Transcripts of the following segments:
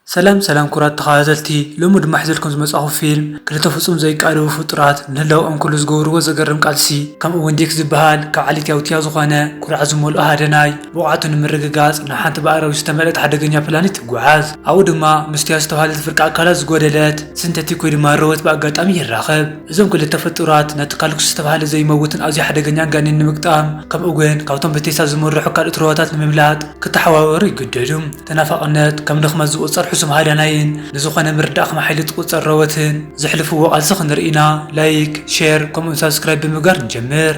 ሰላም ሰላም ኩራት ተኸታተልቲ፣ ሎሚ ድማ ሒዘልኩም ዝመጻኹ ፊልም ክልተ ፍጹም ዘይቃለቡ ፍጡራት ንህላውኦም ኩሉ ዝገብርዎ ዘገርም ቃልሲ፣ ከምኡ እውን ዴክ ዝበሃል ካብ ዓሌት ያውትያ ዝኾነ ኩርዓት ዝመልኦ ሃደናይ ብቕዓቱ ንምርግጋጽ ናብ ሓንቲ ብኣራዊት ዝተመልአት ሓደገኛ ፕላኔት ይጓዓዝ። ኣብኡ ድማ ምስቲያ ዝተባህለት ፍርቂ ኣካላት ዝጎደለት ሲንተቲክ ወይ ድማ ሮቦት ብኣጋጣሚ ይራኸብ። እዞም ክልተ ፍጡራት ነቲ ካልኩስ ዝተባህለ ዘይመውትን ኣዝዩ ሓደገኛን ጋኔን ንምግጣም ከምኡ እውን ካብቶም ብቴስላ ዝምርሑ ካልኦት ሮቦታት ንምምላጥ ክተሓዋወሩ ይግደዱ። ተናፋቕነት ከም ድኽመት ዝቑጸር ሕሱም ሃዳናይን ንዝኾነ ምርዳእ ከም ሓይሊ ትቑጸር ረወትን ዘሕልፍዎ ቃልሲ ክንርኢ ኢና። ላይክ፣ ሼር ከምኡውን ሳብስክራይብ ብምግባር ንጀምር።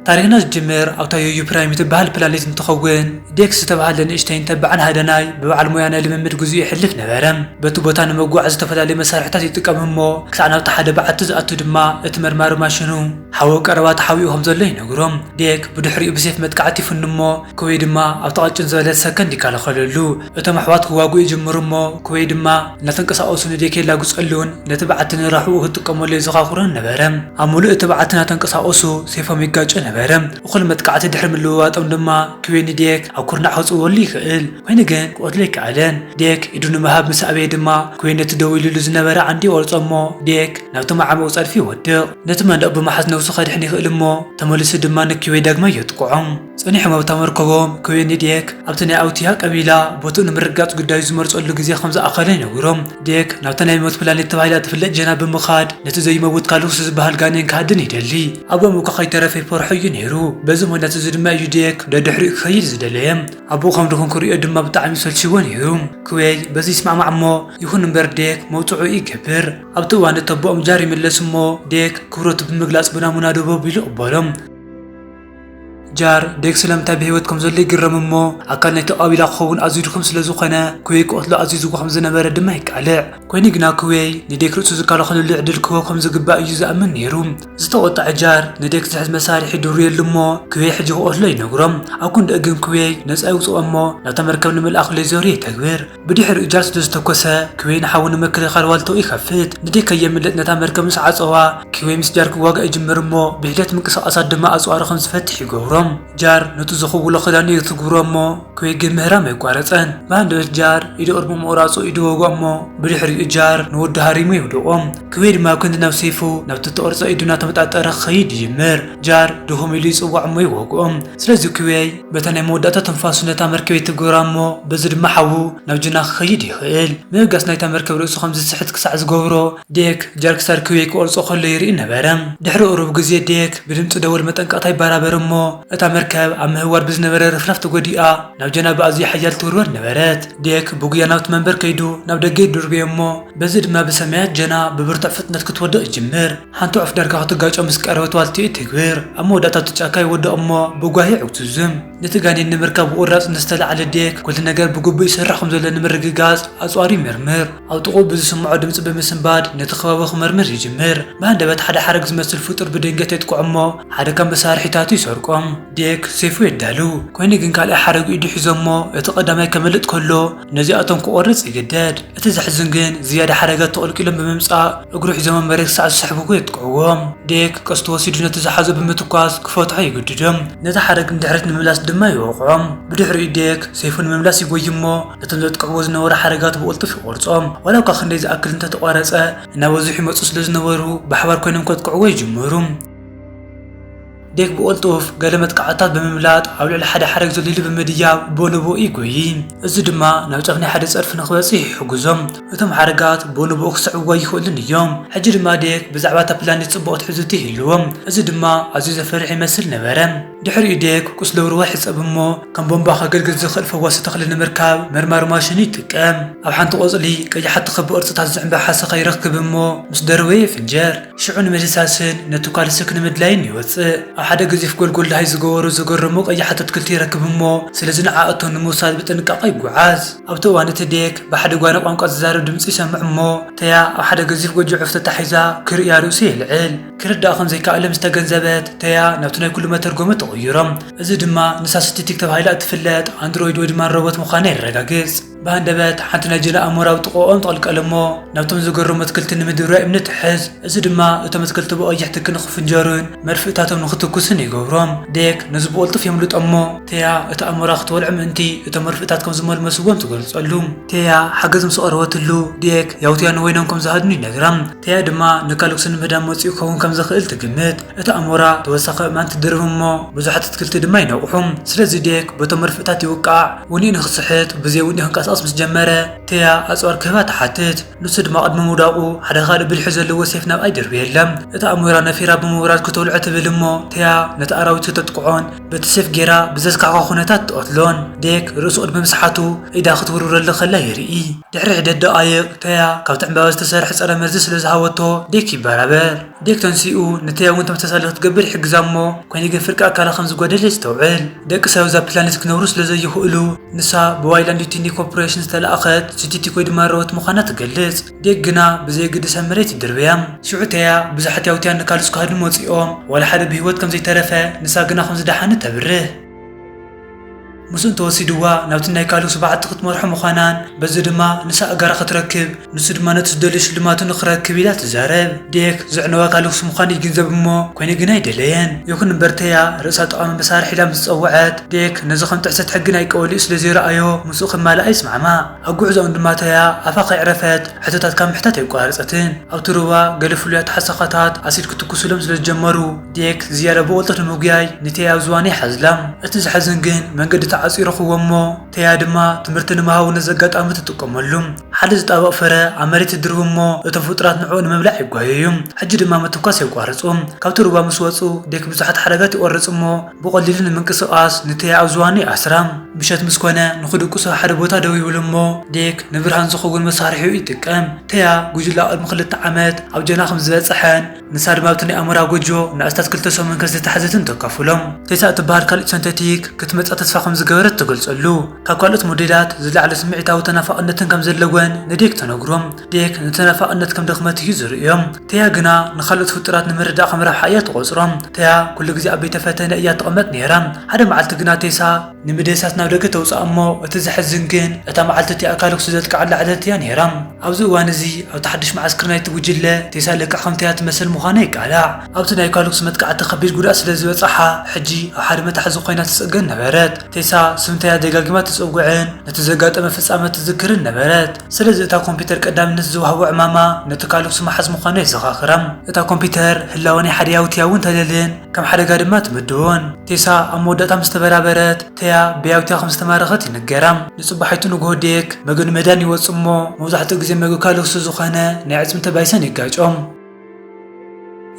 ታሪኽና ዝጅምር ኣብታ ዮዩ ፕራይም ትበሃል ፕላኔት እንትኸውን ዴክስ ዝተባሃለ ንእሽተይን ተባዕን ሃደናይ ብበዓል ሞያ ናይ ልምምድ ግዜኡ የሕልፍ ነበረ። በቲ ቦታ ንምጉዓዝ ዝተፈላለዩ መሳርሕታት ይጥቀም እሞ ክሳዕ ናብቲ ሓደ በዓቲ ዝኣቱ ድማ እቲ መርማሪ ማሽኑ ሓዊ ቀረባ ተሓቢኡ ከም ዘሎ ይነግሮ። ዴክ ብድሕሪኡ ብሴፍ መጥቃዕቲ ይፍንሞ ክዌ ድማ ኣብታ ቀጭን ዝበለት ሰከንድ ይከላኸለሉ። እቶም ኣሕዋት ክዋግኡ ይጅምሩ እሞ ክዌ ድማ እናተንቀሳቐሱ ንዴክ የላግጸሉን ነቲ በዓቲ ንራሕኡ ክጥቀመሉ የዘኻኽሮን ነበረ። ኣብ ምሉእ እቲ በዓቲ እናተንቀሳቐሱ ሴፎም ይጋጨ ነበረ። እኹል መጥቃዕቲ ድሕሪ ምልውዋጦም ድማ ክዌ ንዴክ ኣብ ኩርናዕ ከጽወሉ ይኽእል። ኮይኑ ግን ክቐትሎ ኣይከኣለን። ዴክ ኢዱ ንምሃብ ምስ ኣበየ ድማ ክዌ ነቲ ደው ኢሉሉ ዝነበረ ዓንዲ ይቆርጾ እሞ ዴክ ናብቲ መዓሙቕ ጸድፊ ይወድቕ። ነቲ መንደቕ ብምሓዝ ነብሱ ከድሕን ይኽእል እሞ ተመሊሱ ድማ ንኪዌ ዳግማይ የጥቅዖ። ጸኒሖም ኣብታ መርከቦም ክዌ ንዴክ ኣብቲ ናይ ኣውቲያ ቀቢላ ቦትኡ ንምርግጋጽ ጉዳዩ ዝመርጸሉ ግዜ ከም ዝኣኸለ ይነግሮም። ዴክ ናብታ ናይ ሞት ፕላኔት ተባሂላ ትፍለጥ ጀና ብምኻድ ነቲ ዘይመውት ካልኩስ ዝበሃል ጋኔን ክሃድን ይደሊ። ኣብኦም እኳ ከይተረፈ ይፈርሖ እዩ ነይሩ። በዚ ምኽንያት እዚ ድማ እዩ ዴክ ደድሕሪኡ ክኸይድ ዝደለየ። ኣቦኡ ከም ድኹም ክርእዮ ድማ ብጣዕሚ ሰልችዎ ነይሩ። ክዌይ በዚ ይስማዕማዕ እሞ ይኹን እምበር ዴክ መውጽዑ ይገብር። ኣብቲ እዋን እቲ ኣቦኦም ጃር ይምለስ እሞ ዴክ ክብረቱ ብምግላጽ ብናሙና ደው ኣቢሉ ይቕበሎም። ጃር ዴክ ስለምንታይ ብህይወት ከም ዘሎ ይግረም እሞ ኣካል ናይቲ ቀቢላ ክኸውን ኣዝዩ ድኹም ስለ ዝኾነ ክዌይ ክቐትሎ ኣዝዩ ዝጎ ከም ዝነበረ ድማ ይቃልዕ። ኮይኑ ግና ክዌይ ንዴክ ርእሱ ዝከላኸለሉ ዕድል ክህቦ ከም ዝግባእ እዩ ዝኣምን ነይሩ። ዝተቖጥዐ ጃር ንዴክ ዝሕዝ መሳርሒ ድሩየሉ እሞ ክዌይ ሕጂ ክቐትሎ ይነግሮም። ኣብ ክንድኡ ግን ክዌይ ነጻ ይውጽኦ እሞ ናብታ መርከብ ንምልኣኽ ሌዘሩ የተግብር። ብድሕሪኡ ጃር ስለ ዝተኮሰ ክዌይ ንሓዊ ንምክልኻል ዋልታኡ ይኸፍት። ንዴክ ከየምልጥ ነታ መርከብ ምስ ዓጸዋ ክዌይ ምስ ጃር ክዋጋእ ይጅምር እሞ ብሒደት ምንቅስቓሳት ድማ ኣጽዋሩ ከም ዝፈትሕ ይገብሮም። ጃር ነቲ ዝኽውሎ ክዳኑ የትግብሮ እሞ ክዌይ ግን ምህራም ኣይቋረጸን። ብሃንደበት ጃር ኢዱ ቅድሚ ምቑራጹ ኢዱ ወግኦ እሞ ብድሕሪኡ ጃር ንወዱ ሃሪሙ የውድቖ። ክዌይ ድማ ኣብ ክንዲ ናብ ሴፉ ናብቲ እተቖርጸ ኢዱ እናተመጣጠረ ክኸይድ ይጅምር። ጃር ድኹም ኢሉ ይጽዋዕ እሞ ይወግኦ። ስለዚ ክዌይ በታ ናይ መወዳእታ ትንፋሱ ነታ መርከብ የትግብራ እሞ በዚ ድማ ሓዉ ናብ ጅና ክኸይድ ይኽእል። ምብጋስ ናይታ መርከብ ርእሱ ከም ዝስሕት ክሳዕ ዝገብሮ ዴክ ጃር ክሳድ ክዌይ ክቆርጾ ከሎ ይርኢ ነበረ። ድሕሪ ቁሩብ ግዜ ዴክ ብድምጺ ደወል መጠንቀቕታ ይበራበር እሞ እታ መርከብ ኣብ ምህዋር ብዝነበረ ርፍራፍ ተጎዲኣ ናብ ጀና ብኣዝዩ ሓያል ትውርወር ነበረት። ዴክ ብጉያ ናብቲ መንበር ከይዱ ናብ ደገ ይድርብዮ እሞ በዚ ድማ ብሰማያት ጀና ብብርቱዕ ፍጥነት ክትወድቕ ይጅምር። ሓንቲ ዑፍ ዳርጋ ክትጋጮ ምስ ቀረበት ዋልትኡ ትግብር። ኣብ መወዳእታ ኣብቲ ጫካ ይወድቕ እሞ ብጓሂ ይዕግዝም። ነቲ ጋኔን ንምርካብ ብቑራጽ ንዝተላዕለ ዴክ ኩሉ ነገር ብግቡእ ይሰርሕ ከም ዘሎ ንምርግጋጽ ኣጽዋሩ ይምርምር። ኣብ ጥቕኡ ብዝስምዖ ድምጺ ብምስንባድ ነቲ ከባቢ ክመርምር ይጅምር። ብሃንደበት ሓደ ሓረግ ዝመስል ፍጡር ብድንገት የጥቅዖ እሞ ሓደ ካብ መሳርሒታቱ ይሰርቆም። ዴክ ሴፉ የዳሉ። ኮይኑ ግን ካልኣይ ሓረግ ኢዱ ሒዞ እሞ እቲ ቀዳማይ ከመልጥ ከሎ ነዚኣቶም ክቖርጽ ይግደድ። እቲ ዘሕዝን ግን ዝያዳ ሓረጋት ተቐልቂሎም ብምምጻእ እግሩ ሒዞም መሬት ክሳዕ ዝስሕብዎ የጥቅዕዎም። ዴክ ቀስቱ ወሲዱ ነቲ ዝሓዞ ብምትኳስ ክፈትሖ ይግድዶም። ነቲ ሓረግ ንድሕሪት ንምምላስ ድማ ይወቕዖም። ብድሕሪኡ ዴክ ሴፉ ንምምላስ ይጎይ እሞ ነቶም ዘጥቅዕዎ ዝነበሩ ሓረጋት ብቕልጡፍ ይቖርጾም። ዋላ እኳ ክንደይ ዝኣክል እንተተቋረጸ እናበዝሑ ይመጹ ስለ ዝነበሩ ብሓባር ኮይኖም ከጥቅዕዎ ይጅምሩ። ዴክ ብቕልጡፍ ገለ መጥቃዕትታት ብምምላጥ ኣብ ልዕሊ ሓደ ሓረግ ዘሎ ኢሉ ብምድያብ ቦኖቦ ይጎዪ። እዚ ድማ ናብ ጫፍ ናይ ሓደ ጸድፊ ንኽበጽሕ ይሕግዞም። እቶም ሓረጋት ቦኖቦ ክስዕብዎ ኣይኽእሉን እዮም። ሕጂ ድማ ዴክ ብዛዕባ እታ ፕላኔት ጽቡቕ ትሕዝቶ ይህልዎም። እዚ ድማ ኣዝዩ ዘፈርሕ ይመስል ነበረ። ድሕሪኡ ዴክ ቁስሊ ርዋሕ ይጸብ እሞ ከም ቦምባ ከገልግል ዝኽእል ፈዋሲ ተኽሊ ንምርካብ መርማሪ ማሽኑ ይጥቀም። ኣብ ሓንቲ ቆጽሊ ቀያሕቲ ክቢ ቅርጽታት ዝዕምበብ ሓሰኻ ይረክብ እሞ ምስ ደረወ ይፍንጀር። ሽዑ ንምድህሳስን ነቲ ኳልስክ ንምድላይን ይወጽእ። ኣብ ሓደ ገዚፍ ጎልጎል ደሃይ ዝገበሩ ዝገረሙ ቀያሕቲ ኣትክልቲ ይረክብ እሞ ስለዚ ንዓኣቶም ንምውሳድ ብጥንቃቐ ይጓዓዝ። ኣብቲ እዋን እቲ ዴክ ብሓደ ጓኒ ቋንቋ ዝዛረብ ድምጺ ይሰምዕ እሞ ተያ ኣብ ሓደ ገዚፍ ጎጆ ዑፍ ተታሒዛ ክርእያ ርእሱ የልዕል። ክርዳእ ከም ዘይከኣለ ምስ ተገንዘበት ተያ ናብቲ ናይ ኩሉ መተርጎሚ ትቕይሮ። እዚ ድማ ንሳ ሲንተቲክ ተባሂላ እትፍለጥ ኣንድሮይድ ወይ ድማ ሮቦት ምዃና የረጋግጽ። ብሃንደበት ሓንቲ ናይ ጅለ ኣሞራ ኣብ ጥቕኦም ትቕልቀል እሞ፣ ናብቶም ዝገርሙ ኣትክልቲ ንምድርባይ እምኒ ትሕዝ። እዚ ድማ እቶም ኣትክልቲ ብቐይሕ ትኪ ንኽፍንጀሩን መርፍእታቶም ንኽትኩሱን ይገብሮም። ዴክ ነዚ ብቕልጡፍ የምልጦ እሞ፣ ቴያ እቲ ኣሞራ ክትበልዖ ምእንቲ እቶም መርፍእታት ከም ዝመልመስዎም ትገልጸሉ። ቴያ ሓገዝ ምስ ቀረበትሉ፣ ዴክ ያውትያ ንወይኖም ከም ዝሃድኑ ይነግራ። ቴያ ድማ ንካሉክስ ንምህዳም መጺኡ ክኸውን ከም ዝኽእል ትግምት። እቲ ኣሞራ ተወሳኺ እማን ትድርብ እሞ፣ ብዙሓት ኣትክልቲ ድማ ይነቕሑ። ስለዚ ዴክ በቶም መርፍእታት ይውቃዕ፣ ውኒኡ ንኽስሕት ብዘይ ውኒኡ ክንቀሳቐስ ምስ ጀመረ፣ ቴያ ኣጽዋር ክህባ ትሓትት። ንሱ ድማ ቅድሚ ምውዳቑ ሓደ ካልእ ብልሒ ዘለዎ ሴፍ ናብኣ ይድርብየላ። እቲ ኣሞራ ነፊራ ብምውራድ ክተውልዖ ትብል እሞ፣ ቴያ ነቲ ኣራዊት ክተጥቅዖን በቲ ሴፍ ጌራ ብዘስካሕክሖ ኩነታት ትቐትሎን። ዴክ ርእሱ ቅድሚ ምስሓቱ ኢዳ ክትውርውረሉ ከላ የርኢ። ድሕሪ ሒደት ደቓይቕ፣ ቴያ ካብቲ ዕምባባ ዝተሰርሐ ጸረ መርዚ ስለ ዝሃወቶ፣ ዴክ ይበራበር። ዴክ ተንሲኡ ንቴያ እውን ተመሳሳሊ ክትገብር ይሕግዛ እሞ፣ ኮይኑ ግን ፍርቂ ኣካላ ከም ዝጎደለ የስተውዕል። ደቂ ሰብ ኣብዛ ፕላኔት ክነብሩ ስለ ዘይኽእሉ፣ ንሳ ብዋይላንድ ዩቲኒ ኮርፖሬሽን ዝተላእኸት ሲንቴቲክ ወይ ድማ ሮቦት ምዃና ትገልጽ። ዴክ ግና ብዘየግድስ ኣብ መሬት ይድርብያ። ሽዑ ቴያ ብዙሓት ያውትያን ንካሉክስ ክሃድኑ መጺኦም፣ ዋላ ሓደ ብህይወት ከም ዘይተረፈ፣ ንሳ ግና ከም ዝደሓነት ተብርህ። ምስኡ እንተወሲድዋ ናብቲ ናይ ካሉክስ በዓቲ ክትመርሖ ምዃናን፣ በዚ ድማ ንሳ ኣጋራ ክትረክብ፣ ንሱ ድማ ነቲ ዝደልዮ ሽልማቱ ንኽረክብ ኢላ ትዛረብ። ዴክ ዘዕነዋ ካሉክስ ምዃኑ ይግንዘብ እሞ፣ ኮይኑ ግን ኣይደለየን። ይኹን እምበር ቴያ ርእሳ ጠቓሚ መሳርሒ ኢላ ምስ ዝጸውዐት፣ ዴክ ነዚ ከም ጥሕሰት ሕጊ ናይ ቀበሌኡ ስለ ዘይረኣዮ ምስኡ ክማላእ ኣይስማዕማዕ። ኣብ ጉዕዞኦም ድማ ቴያ ኣፋ ከይዕረፈት ሕቶታት ካብ ምሕታት ኣይቋረጸትን። ኣብቲ ሩባ ገለ ፍሉያት ሓሰኻታት ኣሲድ ክትኩሱሎም ስለ ዝጀመሩ፣ ዴክ ዝያዳ ብቕልጡፍ ንምጉያይ ንቴያ ኣብ ዝባኑ ይሓዝላ። እቲ ዘሕዝን ግን መንገዲ ተዓጽዩ ረኽብዎ እሞ፣ ቴያ ድማ ትምህርቲ ንምሃቡ ነዚ ኣጋጣሚ ትጥቀመሉ። ሓደ ዝጣበቕ ፍረ ኣብ መሬት ትድርቡ እሞ፣ እቶም ፍጡራት ንዕኡ ንምብላዕ ይጓየዩ። ሕጂ ድማ ምትኳስ የቋርጹ። ካብቲ ሩባ ምስ ወጹ፣ ዴክ ብዙሓት ሓደጋት ይቆርጽ እሞ፣ ብቐሊሉ ንምንቅስቓስ ንቴያ ኣብ ዝባኑ ይኣስራ። ምሸት ምስ ኮነ፣ ንኽድቅሱ ኣብ ሓደ ቦታ ደው ይብሉ እሞ፣ ዴክ ንብርሃን ዝኸውን መሳርሒኡ ይጥቀም። ቴያ ጉጅላ ቅድሚ ክልተ ዓመት ኣብ ጀና ከም ዝበጽሐን፣ ንሳ ድማ ኣብቲ ናይ ኣሞራ ጎጆ ንኣስታት ክልተ ሰሙን ከም ዝተታሕዘትን ተካፍሎም። ቴሳ እትበሃል ካልእ ሰንተቲክ ክትመጻ ተስፋ ከም ዝገበረት ትገልጸሉ። ካብ ካልኦት ሞዴላት ዝለዓለ ስምዒታዊ ተናፋቕነትን ከም ዘለወን ንዴክ ተነግሮም። ዴክ ንተናፋቕነት ከም ድኽመት እዩ ዝርእዮም። ቴያ ግና ንኻልኦት ፍጡራት ንምርዳእ ከም ረብሓ እያ ትቖጽሮም። ቴያ ኩሉ ግዜ ኣብ ቤተ ፈተነ እያ ትቕመጥ ነይራ። ሓደ መዓልቲ ግና ቴሳ ንምድህሳስ ናብ ደገ ተውጽኣ እሞ፣ እቲ ዘሕዝን ግን እታ መዓልቲ እቲኣ ካሉክስ ዘጥቅዓላ ዕለት እያ ነይራ። ኣብዚ እዋን እዚ ኣብቲ ሓድሽ መዓስከር ናይቲ ጉጅለ ቴሳ ልክዕ ከም ቴያ ትመስል ምዃና ይቃላዕ። ኣብቲ ናይ ካሉክስ መጥቃዕቲ ከቢድ ጉድኣት ስለ ዝበጽሓ፣ ሕጂ ኣብ ሓደ መትሓዚ ኮይና ትጽገን ነበረት። ቴሳ ስም ቴያ ደጋጊማ ትጽውዕን ነቲ ዘጋጠመ ፍጻመ ትዝክርን ነበረት። ስለዚ እታ ኮምፒተር ቀዳምነት ዝወሃቦ ዕማማ ነቲ ካሉክስ ምሓዝ ምዃኑ የዘኻኽራ። እታ ኮምፒተር ህላወ ናይ ሓደ ያውትያ እውን ተለልን ከም ሓደጋ ድማ ትምድቦን። ቴሳ ኣብ መወዳእታ ምስ ተበራበረት፣ ቴያ ብያውትያ ከም ዝተማረኸት ይንገራ። ንጽባሒቱ ንግሆ ዴክ መግቢ ንምህዳን ይወጽእ እሞ፣ መብዛሕትኡ ግዜ መግቢ ካሉክስ ዝኾነ ናይ ኣዕጽምቲ ባይሰን ይጋጮም።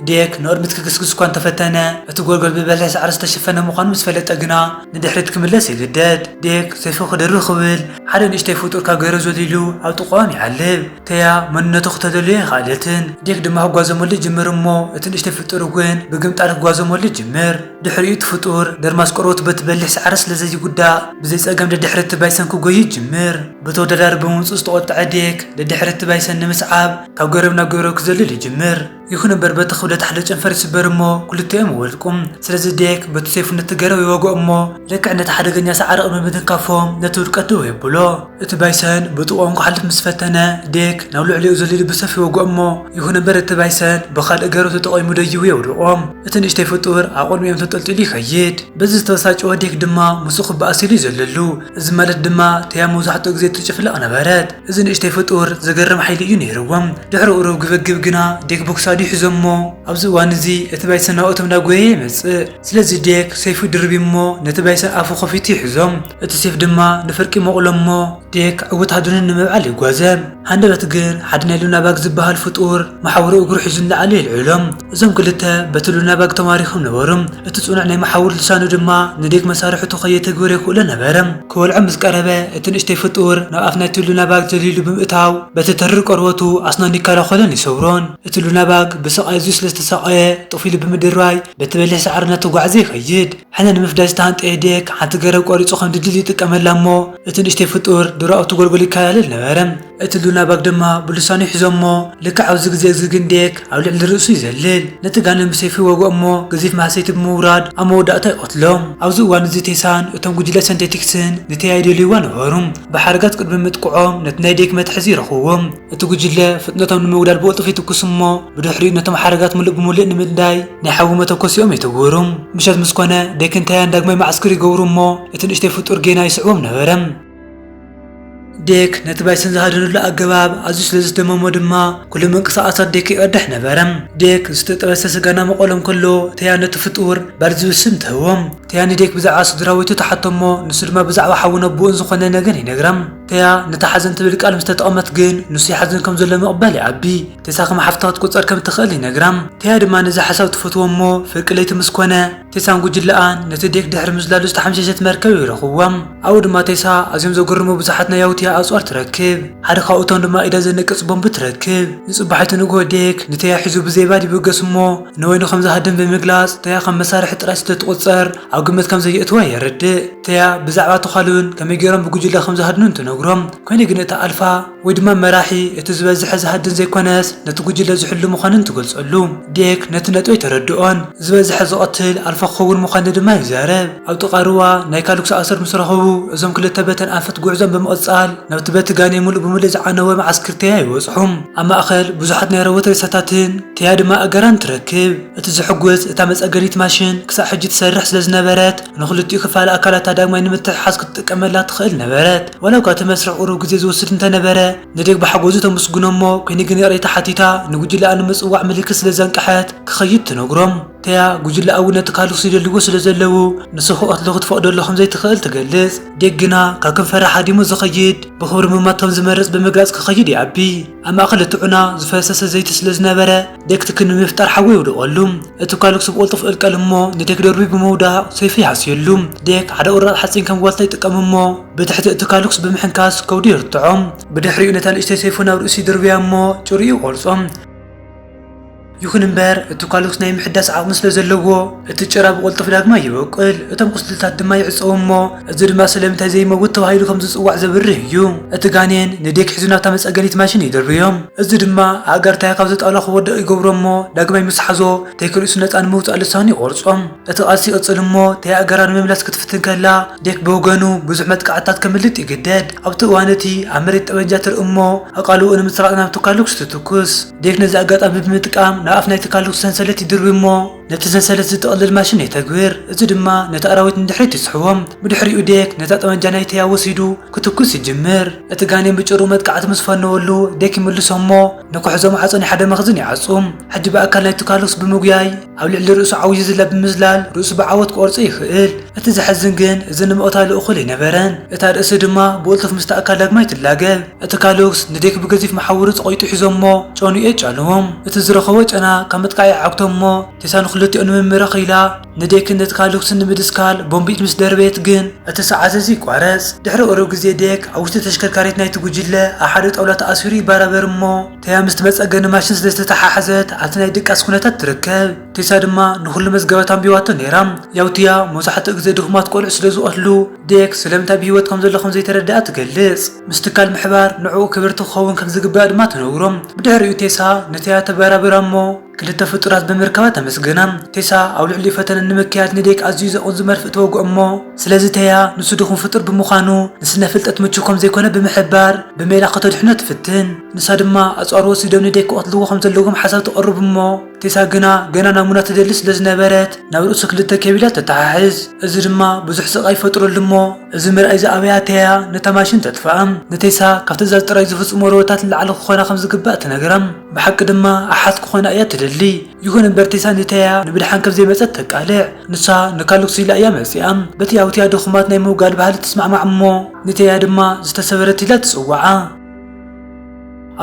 ዴክ ንቕድሚት ክግስግስ እኳ እንተፈተነ፣ እቲ ጎልጎል ብበዝሒ ሳዕሪ ዝተሸፈነ ምዃኑ ምስ ፈለጠ ግና፣ ንድሕሪት ክምለስ ይግደድ። ዴክ ሰይፉ ክድርብ ክብል፣ ሓደ ንእሽተይ ፍጡር ካብ ገረብ ዘሊሉ ኣብ ጥቕኦም ይዓልብ። ቴያ መንነቱ ክተደልዮ ኣይኸኣለትን። ዴክ ድማ ክጓዘመሉ ይጅምር እሞ፣ እቲ ንእሽተይ ፍጡር እውን ብግምጣል ክጓዘመሉ ይጅምር። ድሕሪኡ እቲ ፍጡር ደርማስ ቆርበቱ በቲ በሊሕ ሳዕሪ ስለ ዘይጉዳእ፣ ብዘይ ጸገም ደድሕሪ እቲ ባይሰን ክጎዪ ይጅምር። ብተወዳዳሪ ብምምጽኡ ዝተቖጥዐ ዴክ፣ ደድሕሪ እቲ ባይሰን ንምስዓብ ካብ ገረብ ናብ ገረብ ክዘልል ይጅምር። ይኹን እምበር በቲ ክብደት ሓደ ጨንፈር ይስበር እሞ፣ ክልቲኦም ይወድቁ። ስለዚ ዴክ በቲ ሰይፉ ነቲ ገረብ ይወግኦ እሞ፣ ልክዕ ነቲ ሓደገኛ ሳዕሪ ቅድሚ ምትንካፎም ነቲ ውድቀት ደው የብሎ። እቲ ባይሰን ብጥቕኦም ክሓልፍ ምስ ፈተነ፣ ዴክ ናብ ልዕሊኡ ዘሊሉ ብሰፍ ይወግኦ እሞ፣ ይኹን እምበር እቲ ባይሰን ብኻልእ ገረብ ተጠቒሙ ደይቡ የውድቖም። እቲ ንእሽተይ ፍጡር ኣብ ቅድሚኦም ተንጠልጢሉ ይኸይድ። በዚ ዝተበሳጨወ ዴክ ድማ ምስኡ ክበኣስ ኢሉ ይዘለሉ። እዚ ማለት ድማ ቴያ መብዛሕትኡ ግዜ ትጭፍለቕ ነበረት። እዚ ንእሽተይ ፍጡር ዘገርም ሓይሊ እዩ ነይርዎም። ድሕሪ ቁሩብ ግብግብ ግና ዴክ ብክሳዱ ይሕዞ እሞ፣ ኣብዚ እዋን እዚ እቲ ባይሰን ናብኦም እናጎየየ ይመጽእ። ስለዚ ዴክ ሰይፉ ይድርብ እሞ ነቲ ባይሰን ኣፉ ከፊቱ ይሕዞ። እቲ ሴፍ ድማ ንፍርቂ ይመቕሎ እሞ ዴክ ዕውት ሃዱንን ንምብዓል ይጓዘ። ሃንደበት ግን ሓደ ናይ ሉና ባግ ዝበሃል ፍጡር መሓውሩ እግሩ ሒዙ ንላዕሊ የልዕሎም። እዞም ክልተ በቲ ሉና ባግ ተማሪኾም ነበሩ። እቲ ጽኑዕ ናይ መሓውር ልሳኑ ድማ ንዴክ መሳርሕቱ ከየተግብር የኽእሎ ነበረ። ክበልዖ ምስ ቀረበ፣ እቲ ንእሽተይ ፍጡር ናብ ኣፍ ናይቲ ሉና ባግ ዘሊሉ ብምእታው፣ በቲ ተሪር ቆርበቱ ኣስናኑ ይከላኸሎን ይሰብሮን። እቲ ሉና ባግ ብስቓይ ኣዝዩ ስለ ዝተሳቐየ፣ ጡፍ ኢሉ ብምድርባይ በቲ በሊሕ ሳዕሪ እናተጓዕዘ ይኸይድ። ሕነ ንምፍዳይ ዝተሃንጠየ ዴክ ሓንቲ ገረብ ቆሪጹ ከም ድልድል ይጥቀመላ እሞ፣ እቲ ንእሽተይ ፍጡር ድሮ ኣብቲ ጎልጎል ይከላልል ነበረ። እቲ ሉና ባግ ድማ ብልሳኑ ሒዞሞ፣ ልክዕ ኣብዚ ግዜ እዚ ግን ዴክ ኣብ ልዕሊ ርእሱ ይዘልል። ነቲ ጋኔን ብሰይፉ ይወግኦ እሞ፣ ገዚፍ ማህሰይቲ ብምውራድ ኣብ መወዳእታ ይቐትሎ። ኣብዚ እዋን እዚ ቴሳን እቶም ጉጅለ ሰንቴቲክስን ንቴያ ይደልይዋ ነበሩ። ብሓረጋት ቅድሚ ምጥቅዖም ነቲ ናይ ዴክ መትሓዚ ይረኽብዎ። እቲ ጉጅለ ፍጥነቶም ንምጉዳል ብቕልጡፍ ይትኩስ እሞ፣ ብድሕሪኡ ነቶም ሓረጋት ምሉእ ብምሉእ ንምንዳይ ናይ ሓዊ መተኮሲኦም ይትውሩ። ምሸት ምስ ኮነ፣ ዴክን ቴያን ዳግማይ መዓስከር ይገብሩ እሞ፣ እቲ ንእሽተይ ፍጡር ጌና ይስዕቦም ነበረ። ዴክ ነቲ ባይሰን ዝሃደነሉ ኣገባብ ኣዝዩ ስለ ዝደመሞ ድማ፣ ኩሉ ምንቅስቓሳት ዴክ ይቐድሕ ነበረ። ዴክ ዝተጠበሰ ስጋ እናመቐሎ እንከሎ፣ ቴያ ነቲ ፍጡር ባርድ ዝብል ስም ትህቦ። ቴያ ንዴክ ብዛዕባ ስድራ ቤቱ ትሓቶ እሞ፣ ንሱ ድማ ብዛዕባ ሓውን ኣቦኡን ዝኾነ ነገር ይነግራ። ቴያ ነታ ሓዘን ትብል ቃል ምስ ተጠቐመት ግን፣ ንሱ ይሓዝን ከም ዘሎ ምቕባል ይኣቢ። ቴሳ ከም ሓፍታ ክትቁጸር ከም እትኽእል ይነግራ። ቴያ ድማ ነዚ ሓሳብ ትፈትዎ እሞ፣ ፍርቂ ለይቲ ምስ ኮነ፣ ቴሳን ጉጅለኣን ነቲ ዴክ ድሕሪ ምዝላሉ ዝተሓምሸሸት መርከብ ይረኽብዋ። ኣብኡ ድማ ቴሳ ኣዝዮም ዘገርሙ ብዙሓት ናይ ያውትያ ኣጽዋር ትረክብ። ሓደ ካብኡቶም ድማ ኢዳ ዘንቅጽ ቦምብ ትረክብ። ንጽባሒቱ ንግሆ ዴክ ንቴያ ሒዙ ብዘይ ባድ ይብገስ እሞ፣ ንወይኑ ከም ዝሃድም ብምግላጽ፣ ቴያ ከም መሳርሒ ጥራይ ስለ ትቑጸር፣ ኣብ ግምት ከም ዘየእትዋ የረድእ። ቴያ ብዛዕባ ተዃሉን ከመይ ገይሮም ብጉጅለ ከም ዝሃድኑን ትነግሮም። ኮይኑ ግን እታ ኣልፋ ወይ ድማ መራሒ እቲ ዝበዝሐ ዝሃድን ዘይኮነስ፣ ነቲ ጉጅለ ዝሕሉ ምዃኑን ትገልጸሉ። ዴክ ነቲ ነጥቢ ኣይተረድኦን። ዝበዝሐ ዝቐትል ኣልፋ ክኸውን ምዃኑ ድማ ይዛረብ። ኣብ ጥቓ ሩባ ናይ ካሉክስ ኣሰር ምስ ረኸቡ፣ እዞም ክልተ በተን ኣንፈት ጉዕዞም ብምቕጻል፣ ናብቲ በቲ ጋኔን ምሉእ ብምሉእ ዝዓነወ መዓስከር ቴያ ይበጽሑ። ኣብ ማእከል ብዙሓት ናይ ረወት ሬሳታትን ቴያ ድማ ኣገራን ትረክብ። እቲ ዘሕጉስ፣ እታ መጸገኒት ማሽን ክሳዕ ሕጂ ትሰርሕ ስለ ዝነበረት፣ ንኽልቲኡ ክፋል ኣካላታ ዳግማይ ንምትሕሓዝ ክትጥቀመላ ትኽእል ነበረት። ዋላ እኳ እቲ መስርሕ ቁሩብ ግዜ ዝወስድ እንተነበረ፣ ንዴክ ብሓጎሱ ተመስግኖ እሞ፣ ኮይኑ ግን ይቕሬታ ሓቲታ ንጉጅለኣ ንምጽዋዕ ምልክት ስለ ዘንቀሐት ክኸይድ ትነግሮም። ቴያ ጉጅለኣ እውን ነቲ ካሉክስ ይደልይዎ ስለ ዘለዉ፣ ንሱ ክቐትሎ ክትፈቕደሉ ከም ዘይትኽእል ትገልጽ። ዴክ ግና ካብ ክንፈራ ሃዲሙ ዝኸይድ፣ ብኽብሪ ምማት ከም ዝመርጽ ብምግላጽ ክኸይድ ይኣቢ። ኣብ ማእከል እቲ ዑና ዝፈሰሰ ዘይቲ ስለ ዝነበረ፣ ዴክ ትኪ ንምፍጣር ሓዊ የውድቐሉ። እቲ ካሉክስ ብቕልጡፍ እልቀል እሞ ንዴክ ደርቢ ብምውዳቕ ሰይፉ ይሃስየሉ። ዴክ ሓደ ቁራጽ ሓጺን ከም ጓልታ ይጥቀም እሞ ብትሕቲ እቲ ካሉክስ ብምሕንካስ ከብዱ የርትዖ። ብድሕሪኡ ነታ ንእሽተይ ሰይፉ ናብ ርእሱ ይድርብያ እሞ ጭርኡ ይቖርጾ። ይኹን እምበር እቲ ካሉክስ ናይ ምሕዳስ ዓቕሚ ስለ ዘለዎ እቲ ጭራ ብቕልጡፍ ዳግማይ ይበቁል። እቶም ቁስልታት ድማ ይዕጸዉ እሞ እዚ ድማ ስለምንታይ ዘይመውት ተባሂሉ ከም ዝጽዋዕ ዘብርህ እዩ። እቲ ጋኔን ንዴክ ሒዙ ናብታ መጸገኒት ማሽን ይድርብዮ። እዚ ድማ ኣእጋር ቴያ ካብዚ ጣውላ ክወድቕ ይገብሮ እሞ፣ ዳግማይ ምስ ሓዞ፣ ቴክ ርእሱ ነጻ ንምውጻእ ልሳኑ ይቖርጾ። እቲ ቃልሲ ይቕጽል እሞ፣ ቴያ ኣእጋራ ንምምላስ ክትፍትን ከላ፣ ዴክ ብወገኑ ብዙሕ መጥቃዕትታት ከምልጥ ይግደድ። ኣብቲ እዋን እቲ ኣብ መሬት ጠበንጃ ትርኢ እሞ፣ ኣቓልቦኡ ንምስራቕ ናብ ቱካሉክስ ትትኩስ። ዴክ ነዚ ኣጋጣሚ ብምጥቃም፣ ንኣፍ ናይ ቱካሉክስ ሰንሰለት ይድርቢ እሞ፣ ነቲ ሰንሰለት ዝጥቕልል ማሽን የተግብር። እዚ ድማ ነቲ ኣራዊት ንድሕሪት ይስሕቦም። ብድሕሪኡ ዴክ ነታ ጠበንጃ ናይ ቴያ ወሲዱ ክትኩስ ይጅምር። እቲ ጋኔን ብጭሩ መጥቃዕቲ ምስ ፈነወሉ፣ ዴክ ይምልሶ እሞ፣ ንክሕዞ ማዕጾ ናይ ሓደ መኽዝን ይዓጹ። ሕጂ ብኣካል ናይ ቱካሉክስ ብምጉያይ፣ ኣብ ልዕሊ ርእሱ ዓው ይዝላ ብምዝላል፣ ርእሱ ብዓወት ክቖርጾ ይኽእል። እቲ ዘሕዝን ግን፣ እዚ ንምቕታሉ እኹል ኣይነበረን። እታ ርእሲ ድማ ብቕልጡፍ ምስቲ ኣካል ዳግማይ ትላገብ። እቲ ካሉክስ ንዴክ ብገዚፍ መሓውሩ ጸቒጡ ሒዞ እሞ፣ ጨንኡ የጫንዎም። እቲ ዝረኸቦ ጨና ካብ ምጥቃዕ ይዓግቶ እሞ፣ ቴሳ ንኽልቲኦም ንምምራኽ ኢላ፣ ንዴክን ነቲ ካሉክስን ንምድስካል ቦምቢት ምስ ደርበየት ግን፣ እቲ ሰዓት እዚ ይቋረጽ። ድሕሪ ቁሩብ ግዜ ዴክ ኣብ ውሽጢ ተሽከርካሪት ናይቲ ጉጅለ ኣብ ሓደ ጣውላ ተኣሲሩ ይበራበር እሞ፣ ቴያ ምስቲ መጸገኒ ማሽን ስለ ዝተተሓሓዘት ኣብቲ ናይ ድቃስ ኩነታት ትርከብ። ቴሳ ድማ ንኹሉ መዝገባት ኣንቢባቶ ነይራ። ያውትያ መብዛሕትኡ ግዜ ድኹማት ቆልዑ ስለ ዝቐትሉ፣ ዴክ ስለምንታይ ብህይወት ከም ዘሎ ከም ዘይተረድኣ ትገልጽ። ምስ ትካል ምሕባር ንዕኡ ክብርቲ ክኸውን ከም ዝግባእ ድማ ትነግሮ። ብድሕሪኡ ቴሳ ንቴያ ተበራብራ እሞ፣ ክልተ ፍጡራት ብምርካባ ተመስገና። ቴሳ ኣብ ልዕሊኡ ፈተነ ንምክያድ ንዴክ ኣዝዩ ዘቕንዙ መርፍእ ተወግኦ እሞ፣ ስለዚ ቴያ ንሱ ድኹም ፍጡር ብምዃኑ ንስነ ፍልጠት ምቹው ከም ዘይኮነ ብምሕባር ብሜላ ከተድሕኖ ትፍትን። ንሳ ድማ ኣጽዋር ወሲዶም ንዴክ ክቐትልዎ ከም ዘለዎም ሓሳብ ተቕርብ እሞ፣ ቴሳ ግና ገና ናሙና ትደሊ ስለ ዝነበረት ናብ ርእሱ ክልተ ኬቢላ ተተሓሕዝ። እዚ ድማ ብዙሕ ስቓይ ይፈጥረሉ እሞ፣ እዚ ምርኣይ ዝኣበያ ቴያ ነታ ማሽን ተጥፍኣ። ንቴሳ ካብ ትእዛዝ ጥራይ ዝፍጽሙ ወረወታት ንላዕሊ ክኾና ከም ዝግባእ ትነግራ። ብሓቂ ድማ ኣሓት ክኾና እያ ትደሊ። ይኹን እምበር ቴሳ ንቴያ ንብድሓን ከም ዘይመጸት ተቃልዕ። ንሳ ንካሉክስ ኢላ እያ መጺኣ። በቲ ያውትያ ድኹማት ናይ ምውጋድ ባህሊ ትስማዕማዕ እሞ፣ ንቴያ ድማ ዝተሰበረት ኢላ ትጽውዓ።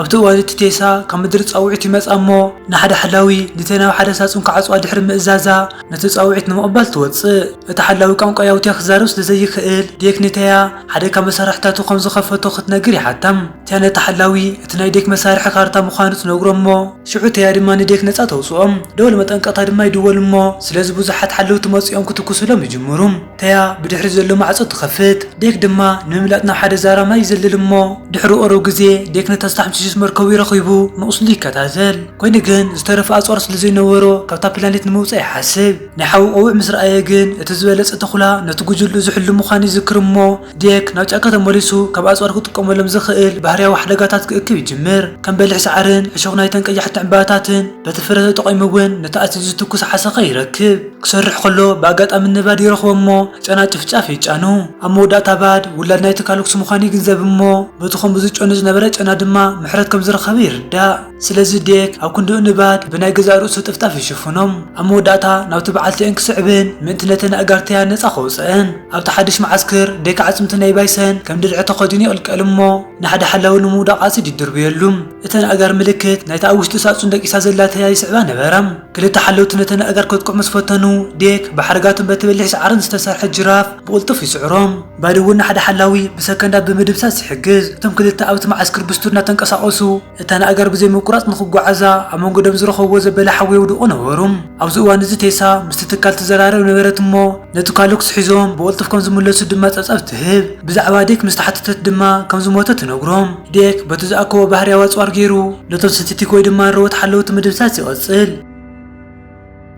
ኣብቲ እዋን እቲ ቴሳ ካብ ምድሪ ጻውዒት ይመጻ እሞ፣ ንሓደ ሓላዊ ንቴ ናብ ሓደ ሳጹን ክዓጽዋ ድሕሪ ምእዛዛ፣ ነቲ ጻውዒት ንምቕባል ትወጽእ። እቲ ሓላዊ ቋንቋ ያውትያ ክዛረብ ስለ ዘይኽእል፣ ዴክ ንቴያ ሓደ ካብ መሳርሕታቱ ከም ዝኸፈቶ ክትነግር ይሓታ። ቴያ ነቲ ሓላዊ እቲ ናይ ዴክ መሳርሒ ካርታ ምዃኑ ትነግሮ እሞ፣ ሽዑ ቴያ ድማ ንዴክ ነጻ ተውጽኦም። ደወል መጠንቀቕታ ድማ ይድወል እሞ፣ ስለዚ ብዙሓት ሓለውቲ መጺኦም ክትኩሱሎም ይጅምሩ። ቴያ ብድሕሪ ዘሎ ማዕጾ ትኸፍት። ዴክ ድማ ንምምላጥ ናብ ሓደ ዛራ ማይ ይዘልል እሞ፣ ድሕሪ ቁሩብ ግዜ ዴክ ነታ ስታሕምሽሽ መርከቡ ረኺቡ ንቑስሉ ይከታተል። ኮይኑ ግን ዝተረፈ ኣጽዋር ስለ ዘይነበሮ ካብታ ፕላኔት ንምውጻእ ይሓስብ። ናይ ሓዊ ቀውዕ ምስ ረኣየ ግን እቲ ዝበለጸ ተኹላ ነቲ ጉጅሉ ዝሕሉ ምዃኑ ይዝክር እሞ፣ ዴክ ናብ ጫካ ተመሊሱ ካብ ኣጽዋር ክጥቀመሎም ዝኽእል ባህርያዊ ሓደጋታት ክእክብ ይጅምር። ከም በሊሕ ሳዕርን ዕሾኽ ናይተን ቀያሕቲ ዕምባባታትን በቲ ፍረ ተጠቒሙ እውን ነቲ ኣዝዩ ዝትኩስ ሓሰኻ ይረክብ። ክሰርሕ ከሎ ብኣጋጣሚ ንባድ ይረኽቦ እሞ ጨና ጭፍጫፍ ይጫኑ። ኣብ መወዳእታ ባድ ውላድ ናይቲ ካሉክስ ምዃኑ ይግንዘብ እሞ በቲ ከምኡ ዝጨኑ ዝነበረ ጨና ድማ ምሕረት ከም ዝረኸበ ይርዳእ። ስለዚ ዴክ ኣብ ክንድኡ ንባድ ብናይ ገዛእ ርእሱ ጥፍጣፍ ይሽፍኖም። ኣብ መወዳእታ ናብቲ በዓልቲአን ክስዕብን ምእንቲ ነተን ኣእጋር ቴያ ነጻ ከውጽአን ኣብቲ ሓድሽ መዓስክር ዴክ ዓጽምቲ ናይ ባይሰን ከም ድርዒ ተኸዲኑ ይቕልቀል እሞ ንሓደ ሓላዊ ንምውዳቕ ኣሲድ ይድርብየሉ። እተን ኣእጋር ምልክት ናይታ ኣብ ውሽጢ ሳጹን ደቂሳ ዘላ ቴያ ይስዕባ ነበራ። ክልተ ሓለውቲ ነተን ኣእጋር ከጥቅዑ ምስ ፈተኑ፣ ዴክ ብሓርጋትን በቲ በሊሕ ሳዕርን ዝተሰርሐ ጅራፍ ብቕልጡፍ ይስዕሮም። ባድ እውን ንሓደ ሓላዊ ብሰከንዳት ብምድምሳስ ይሕግዝ። እቶም ክልተ ኣብቲ መዓስክር ብስቱር እናተንቀሳቐሱ፣ እተን ኣእጋር ብዘይ ምቁራጽ ንኽጓዓዛ ኣብ መንጎ ደም ዝረኸብዎ ዘበለ ሓዊ የውድቑ ነበሩ። ኣብዚ እዋን እዚ ቴሳ ምስቲ ትካል ትዘራረብ ነበረት እሞ፣ ነቲ ካሉክስ ሒዞም ብቕልጡፍ ከም ዝምለሱ ድማ ጸብጻብ ትህብ። ብዛዕባ ዴክ ምስ ተሓተተት ድማ ከም ዝሞተ ትነግሮም። ዴክ በቲ ዝኣከቦ ባህርያዊ ኣጽዋር ገይሩ ነቶም ሲንቴቲክ ወይ ድማ ረወት ሓለውቲ ምድምሳስ ይቐጽል።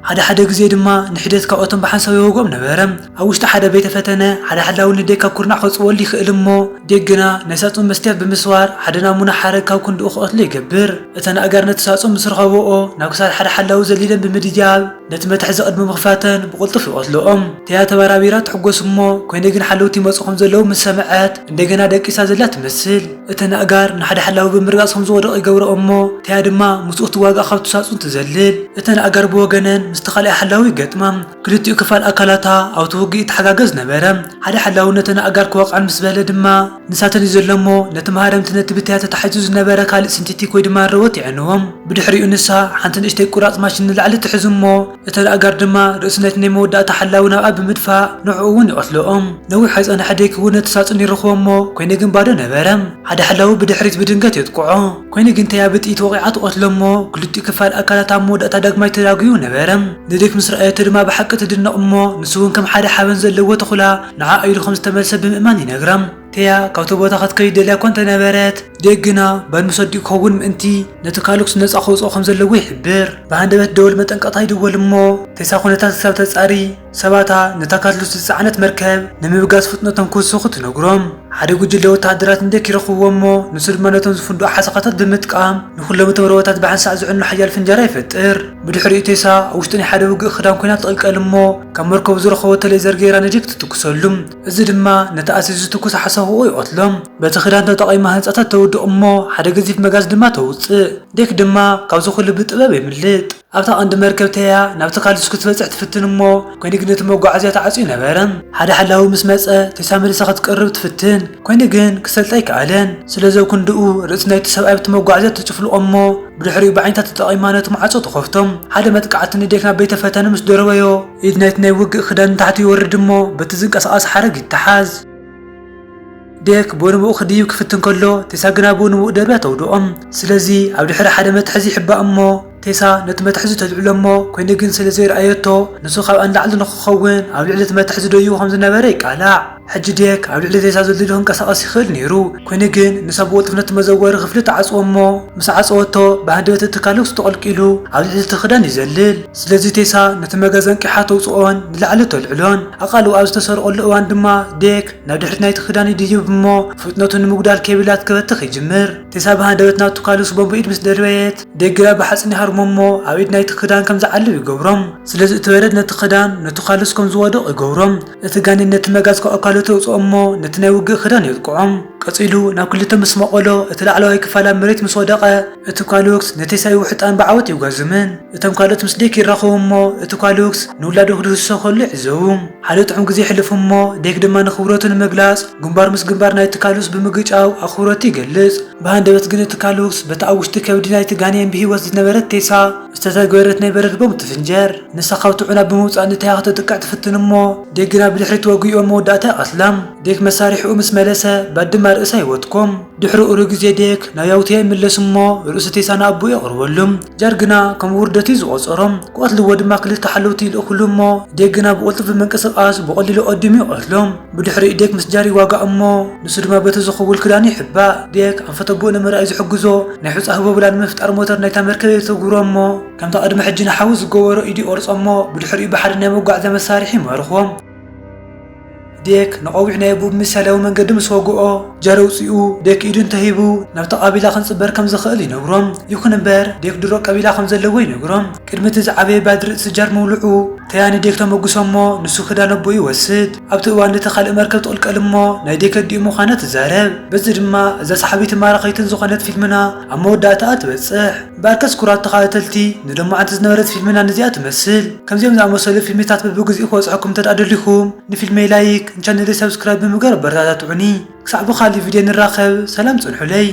ሓደ ሓደ ግዜ ድማ ንሒደት ካብኦቶም ብሓንሳብ ይወግኦም ነበረ። ኣብ ውሽጢ ሓደ ቤተ ፈተነ ሓደ ሓላዊ ንዴክ ካብ ኩርናዕ ከውጽወሉ ይኽእል እሞ፣ ዴክ ግና ናይ ሳጹን መስትያት ብምስባር ሓደ ናሙና ሓረግ ካብ ክንድኡ ክቐትሎ ይገብር። እተን ኣእጋር ነቲ ሳጹን ምስ ረኸብኦ፣ ናብ ክሳድ ሓደ ሓላዊ ዘሊለን ብምድያብ፣ ነቲ መትሓዚ ቅድሚ ምኽፋተን ብቕልጡፍ ይቐትልኦም። ቴያ ተበራቢራ ትሕጎስ እሞ፣ ኮይነ ግን ሓለውቲ ይመጹ ከም ዘለዉ ምስ ሰምዐት፣ እንደገና ደቂሳ ዘላ ትመስል። እተን ኣእጋር ንሓደ ሓላዊ ብምርጋጽ ከም ዝወድቕ ይገብርኦ እሞ፣ ቴያ ድማ ምስኡ ክትዋጋእ ካብቲ ሳጹን ትዘልል። እተን ኣእጋር ብወገነን ምስቲ ካልኣይ ሓላዊ ይገጥማ። ክልቲኡ ክፋል ኣካላታ ኣብቲ ውግእ ይተሓጋገዝ ነበረ። ሓደ ሓላዊ ነተን ኣእጋር ክወቕዐን ምስ በለ ድማ፣ ንሳተን እዩ ዘሎ እሞ፣ ነቲ መሃረምቲ ነቲ ብቴያ ተታሒዙ ዝነበረ ካልእ ሲንቴቲክ ወይ ድማ ረወት የዕንዎም። ብድሕሪኡ ንሳ ሓንቲ ንእሽተይ ቁራጽ ማሽን ንላዕሊ ትሕዝ እሞ፣ እተን ኣእጋር ድማ ርእሲ ናይቲ ናይ መወዳእታ ሓላዊ ናብኣ ብምድፋእ ንዕኡ እውን ይቐትልኦም። ነዊሕ ኣይጸንሐ ዴክ እውን ነቲ ሳጹን ይረኽቦ እሞ፣ ኮይኑ ግን ባዶ ነበረ። ሓደ ሓላዊ ብድሕሪት ብድንገት የጥቅዖ። ኮይኑ ግን ቴያ ብጥይት ወቒዓ ትቐትሎ እሞ፣ ክልቲኡ ክፋል ኣካላት ኣብ መወዳእታ ዳግማይ ተዳጒዩ ነበረ። ንዴክ ምስ ረኣየቶ ድማ ብሓቂ ትድነቕ እሞ፣ ንሱ እውን ከም ሓደ ሓበን ዘለዎ ተኹላ ንዓኣ ኢሉ ከም ዝተመልሰ ብምእማን ይነግራ። ቴያ ካብቲ ቦታ ክትከይድ ደልያ እኳ እንተነበረት፣ ዴክ ግና ባድሚ ሰዲኡ ክኸውን ምእንቲ ነቲ ካሉክስ ነጻ ከውጽኦ ከም ዘለዎ ይሕብር። ብሃንደበት ደወል መጠንቀቕታ ይድወል እሞ፣ ቴሳ ኩነታት ክሳብ ተጻሪ፣ ሰባታ ነታ ካሉክስ ዝጸዓነት መርከብ ንምብጋስ ፍጥነቶም ክውስኹ ትነግሮም። ሓደ ጉጅለ ወተሃደራት ንዴክ ይረኽብዎ እሞ፣ ንሱ ድማ ነቶም ዝፍንድኡ ሓሰኻታት ብምጥቃም፣ ንኹሎም እቶም ረወታት ብሓንሳእ ዝዕኑ ሓያል ፍንጀራ ይፈጥር። ብድሕሪኡ ቴሳ ኣብ ውሽጢ ናይ ሓደ ውግእ ክዳን ኮይና ትቕልቀል እሞ፣ ካብ መርከቡ ዝረኸበቶ ሌዘር ገይራ ንዴክ ትትኩሰሉ። እዚ ድማ ነቲ ኣሲድ ዝትኩስ ሓሰኽኡ ይቐትሎ። በቲ ክዳን ተጠቒማ ህንጻታት ተውድቕ እሞ፣ ሓደ ገዚፍ መጋዝ ድማ ተውጽእ። ዴክ ድማ ካብዚ ኩሉ ብጥበብ የምልጥ። ኣብታ ቀንዲ መርከብ ቴያ ናብቲ ካሉክስ ክትበጽሕ ትፍትን እሞ፣ ኮይኑ ግን እቲ መጓዓዝያ ተዓጽዩ ነበረ። ሓደ ሓላዊ ምስ መጸ፣ ቴሳ መሊሳ ክትቀርብ ትፍትን፣ ኮይኑ ግን ክሰልጣ ኣይከኣለን። ስለዚ ኣብ ክንድኡ ርእሲ ናይቲ ሰብኣይ ኣብቲ መጓዓዝያ ትጭፍልቖ እሞ፣ ብድሕሪኡ ብዓይነታ ተጠቒማ ነቲ ማዕጾ ትኸፍቶ። ሓደ መጥቃዕቲ ንዴክ ናብ ቤተ ፈተነ ምስ ደረበዮ፣ ኢድ ናይቲ ናይ ውግእ ክዳን ንታሕቲ ይወርድ እሞ፣ በቲ ዝንቀሳቐስ ሓረግ ይተሓዝ። ዴክ ብኡ ንብኡ ክድይብ ክፍትን ከሎ፣ ቴሳ ግና ብኡ ንብኡ ደርብያ ተውድቖም። ስለዚ ኣብ ድሕሪ ሓደ መትሓዚ ይሕባእ እሞ፣ ቴሳ ነቲ መትሓዚ ተልዕሎ እሞ፣ ኮይኑ ግን ስለ ዘይረኣየቶ፣ ንሱ ካብኣ ንላዕሊ ንኽኸውን ኣብ ልዕሊ እቲ መትሓዚ ደይቡ ከም ዝነበረ ይቃላዕ። ሕጂ ዴክ ኣብ ልዕሊ ቴሳ ዘሊሉ ክንቀሳቐስ ይኽእል ነይሩ። ኮይኑ ግን ንሳ ብቕልጡፍ ነቲ መዘወሪ ክፍሊ ትዓጽዎ እሞ፣ ምስ ዓጸወቶ ብሃንደበት እቲ ካሉክስ ተቐልቂሉ ኣብ ልዕሊ እቲ ክዳን ይዘልል። ስለዚ ቴሳ ነቲ መጋዝ ኣንቂሓ ተውጽኦን ንላዕሊ ተልዕሎን። ኣቓልቦ ኣብ ዝተሰርቐሉ እዋን ድማ ዴክ ናብ ድሕሪት ናይቲ ክዳን ይድይብ እሞ፣ ፍጥነቱ ንምጉዳል ኬብላት ክበትኽ ይጅምር። ቴሳ ብሃንደበት ናቱ ካሉክስ ቦምብ ኢድ ምስ ደርበየት፣ ዴክ ግና ብሓጺን ይሃርሞ እሞ፣ ኣብ ኢድ ናይቲ ክዳን ከም ዝዓልብ ይገብሮም። ስለዚ እቲ በረድ ነቲ ክዳን ነቲ ካሉክስ ከም ዝወድቕ ይገብሮም። እቲ ጋኔን ነቲ መጋዝ ካብ ኣካሉ ተውጽኦ እሞ፣ ነቲ ናይ ውግእ ክዳን የጥቅዖም። ቀጺሉ ናብ ክልተ ምስ መቐሎ እቲ ላዕለዋይ ክፋል ኣብ መሬት ምስ ወደቐ፣ እቲ ኳሉክስ ንቴሳ ይውሕጣን ብዓወት ይጓዝምን። እቶም ካልኦት ምስ ዴክ ይራኸቡ እሞ እቲ ኳሉክስ ንውላዱ ክድህስሶ ከሎ ይዕዘቡ። ሓደ ጥዑም ግዜ ይሕልፍ እሞ ዴክ ድማ ንኽብረቱ ንምግላጽ ግንባር ምስ ግንባር ናይቲ ኳሉክስ ብምግጫው ኣኽብሮቱ ይገልጽ። ብሃንደበት ግን እቲ ኳሉክስ በቲ ኣብ ውሽጢ ከብዲ ናይቲ ጋኔን ብህይወት ዝነበረት ቴሳ ዝተተግበረት ናይ በረድ ቦምብ ትፍንጀር። ንሳ ካብ ጥዑና ብምውጻእ ንቴሳ ክተጥቅዕ ትፍትን እሞ ዴክ ግና ብድሕሪት ወጊኡ ኣብ መወዳእታ ይቐትላ። ዴክ መሳርሒኡ ምስ መለሰ ባድማ ርእሳ ይወትኮ። ድሕሪ ቁሩብ ግዜ ዴክ ናብ ያውትያ ይምለስ እሞ ርእሲ ቴሳ ንኣቦኡ የቕርበሉ። ጃር ግና ከም ውርደት እዩ ዝቖጸሮ። ክቐትልዎ ድማ ክልተ ሓለውቲ ይልእኽሉ እሞ ዴክ ግና ብቕልጡፍ ብምንቅስቓስ ብቐሊሉ ቀዲሙ ይቐትሎ። ብድሕሪኡ ዴክ ምስ ጃር ይዋጋእ እሞ ንሱ ድማ በቲ ዝኽውል ክዳኑ ይሕባእ። ዴክ ኣንፈት ኣቦኡ ንምርኣይ ዝሕግዞ ናይ ሑጻ ህቦብላ ንምፍጣር ሞተር ናይታ መርከብ የትግብሮ እሞ ከምታ ቅድሚ ሕጂ ንሓዊ ዝገበሮ ኢዱ ይቖርጾ እሞ ብድሕሪኡ ብሓደ ናይ መጓዓዝያ መሳርሒ ይማርኾ። ዴክ ንቐዊዕ ናይ ኣቦኡ ብምሳልያዊ መንገዲ ምስ ወግኦ፣ ጃር ኣውጺኡ ዴክ ኢዱ እንተሂቡ ናብታ ቀቢላ ክንጽበር ከም ዝኽእል ይነግሮ። ይኹን እምበር ዴክ ድሮ ቀቢላ ከም ዘለዎ ይነግሮ። ቅድሚ እቲ ዝዓበየ ባድሪ ርእሲ ጃር ምውልዑ፣ ቴሳ ንዴክ ተመጉሶ እሞ ንሱ ክዳን ኣቦኡ ይወስድ። ኣብቲ እዋን እቲ ካልእ መርከብ ትቕልቀል እሞ ናይ ዴክ ኣዲኡ ምዃና ትዛረብ። በዚ ድማ እዛ ሰሓቢትን ማራኸይትን ዝኾነት ፊልምና ኣብ መወዳእታኣ ትበጽሕ። እምበኣርከስ ክቡራት ተኸታተልቲ፣ ንሎማዓንቲ ዝነበረት ፊልምና ነዚኣ ትመስል። ከምዚኦም ዝኣመሰሉ ፊልምታት በብግዚኡ ክበጽሐኩም እንተ ደኣ ደሊኹም ንፊልመይ ላይክ፣ ንቻነለይ ሳብስክራይብ ብምግባር ኣበረታትዑኒ። ክሳዕ ብኻልእ ቪድዮ ንራኸብ፣ ሰላም ጽንሑለይ።